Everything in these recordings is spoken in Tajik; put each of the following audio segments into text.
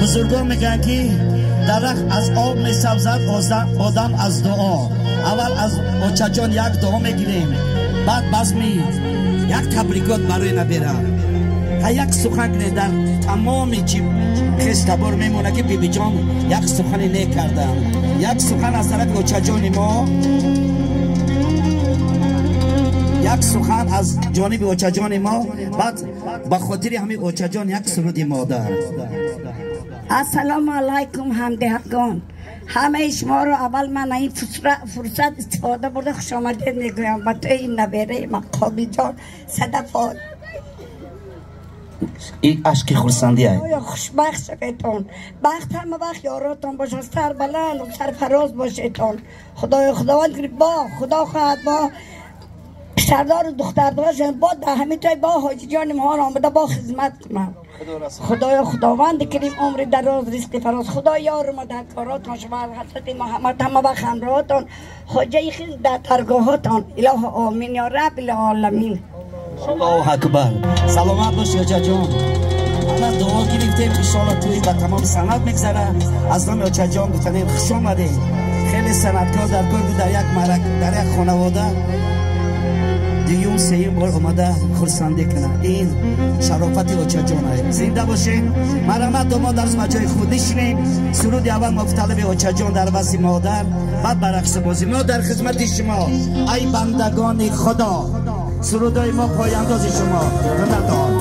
Бузургон мегӯянд, ки дарахт аз об месабзад, одам аз дуо. Аввал аз очаҷон як дуо мегирем, баъд базми як табрикот барои набера. Ҳа, як сухан кунед, дар тамоми чи хештабор мемонад, ки бибиҷон як сухане некардам. Як сухан аз тарафи очаҷони мо, як сухан аз ҷониби очаҷони мо, баъд ба хотири ҳамин очаҷон як суруди модар. Ассалому алайкум, ҳамдеҳагон. Ҳамаи шуморо аввал ман ин фурсат истифода бурда хушомадед мегӯям ба тӯи набераи ман Қобилҷон Садафон. Ин ашки хурсандӣ. Хушбахт шаведтон, бахт ҳама вақт ёротон бошад, сарбаланд, сарфароз бошедтон. Худоё, Худованд бо Худо хоҳад бо писардору духтардор бо дар ҳамин ҷой бо ҳоҷиҷони моҳон омада бо хизмат кунам. Худоё, Худованди карим умри дароз, ризқи фароз, Худо ёру мо дар коротон шумо, ҳазрати Муҳаммад ҳама вақт ҳамроҳотон, хоҷаи хиз дар даргоҳотон. Илоҳо омин ё раббил оламин. Аллоҳу акбар. Саломат бошӣ, очаҷон. Ана дуо гирифтем, иншоалло тӯй ба тамоми санъат мегзарад. Аз номи очаҷон гуфтанем, хуш омадем. Хеле санъаткор дар кор буд, дар як марак, дар як хонавода дуюм, сеюм бор омада хурсандӣ кунад. Ин шарофати очаҷон аст. Зинда бошед. Марҳамат, домод, дар ба ҷои худ нишинем. Суруди аввал муфталиби очаҷон дар васи модар, баъд ба рақсу бозӣ. Мо дар хизмати шумо, ай бандагони Худо. Сурудои мо пояндози шумо. Ҳунардор.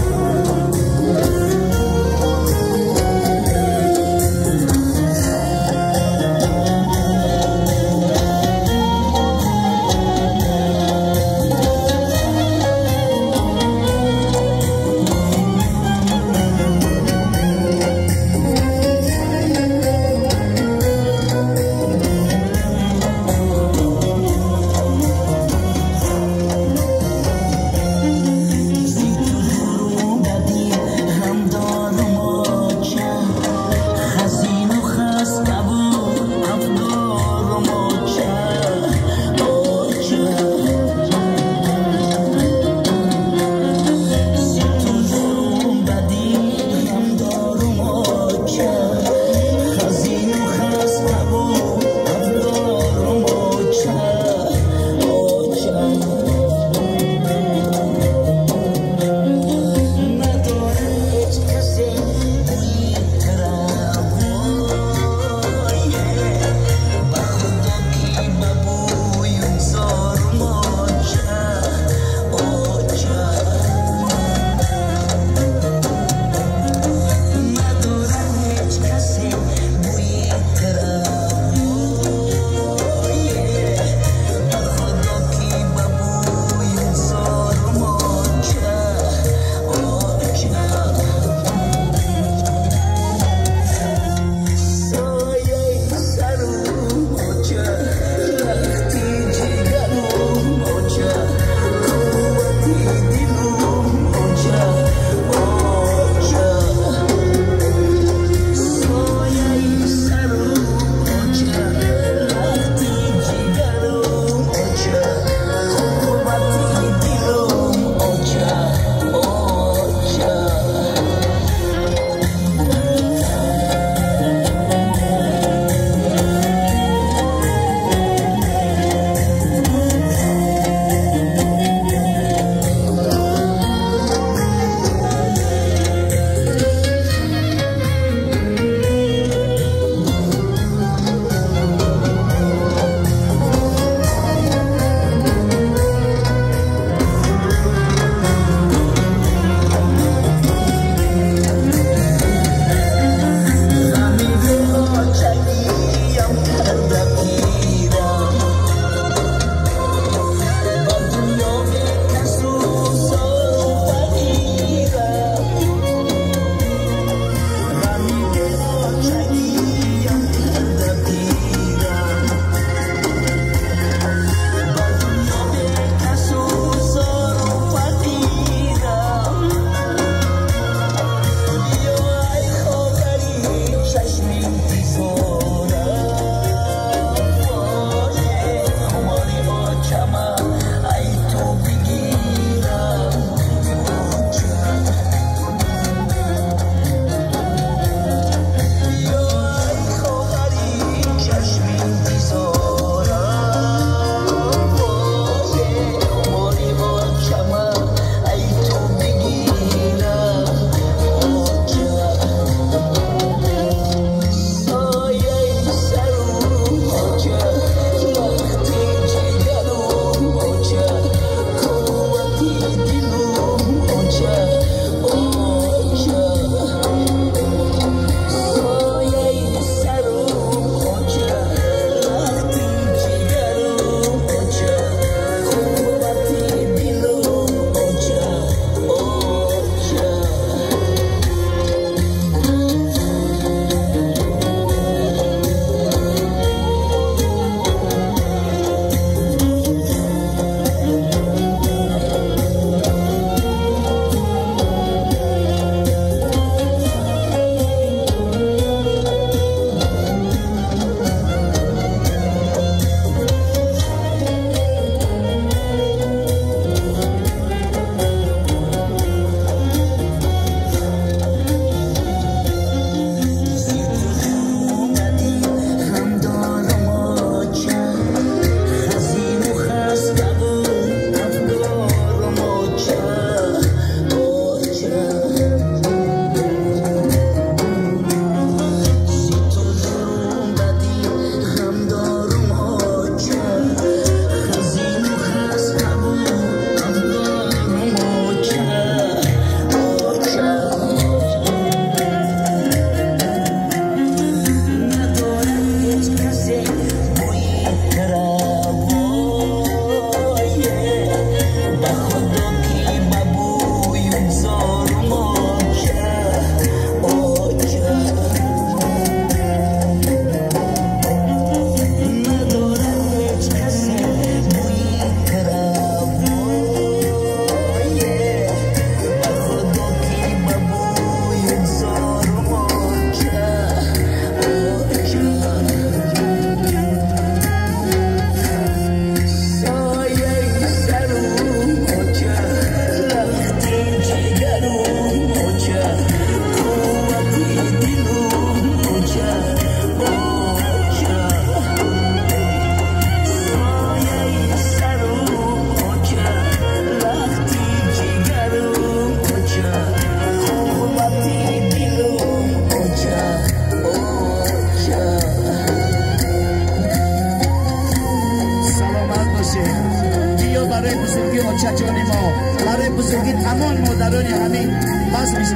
Зи ту омадӣ.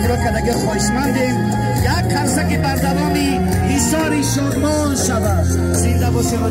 Иштирок кардаги хоҳишмандем, як қарсаки бардавоми Ҳисори Шодмон шавад.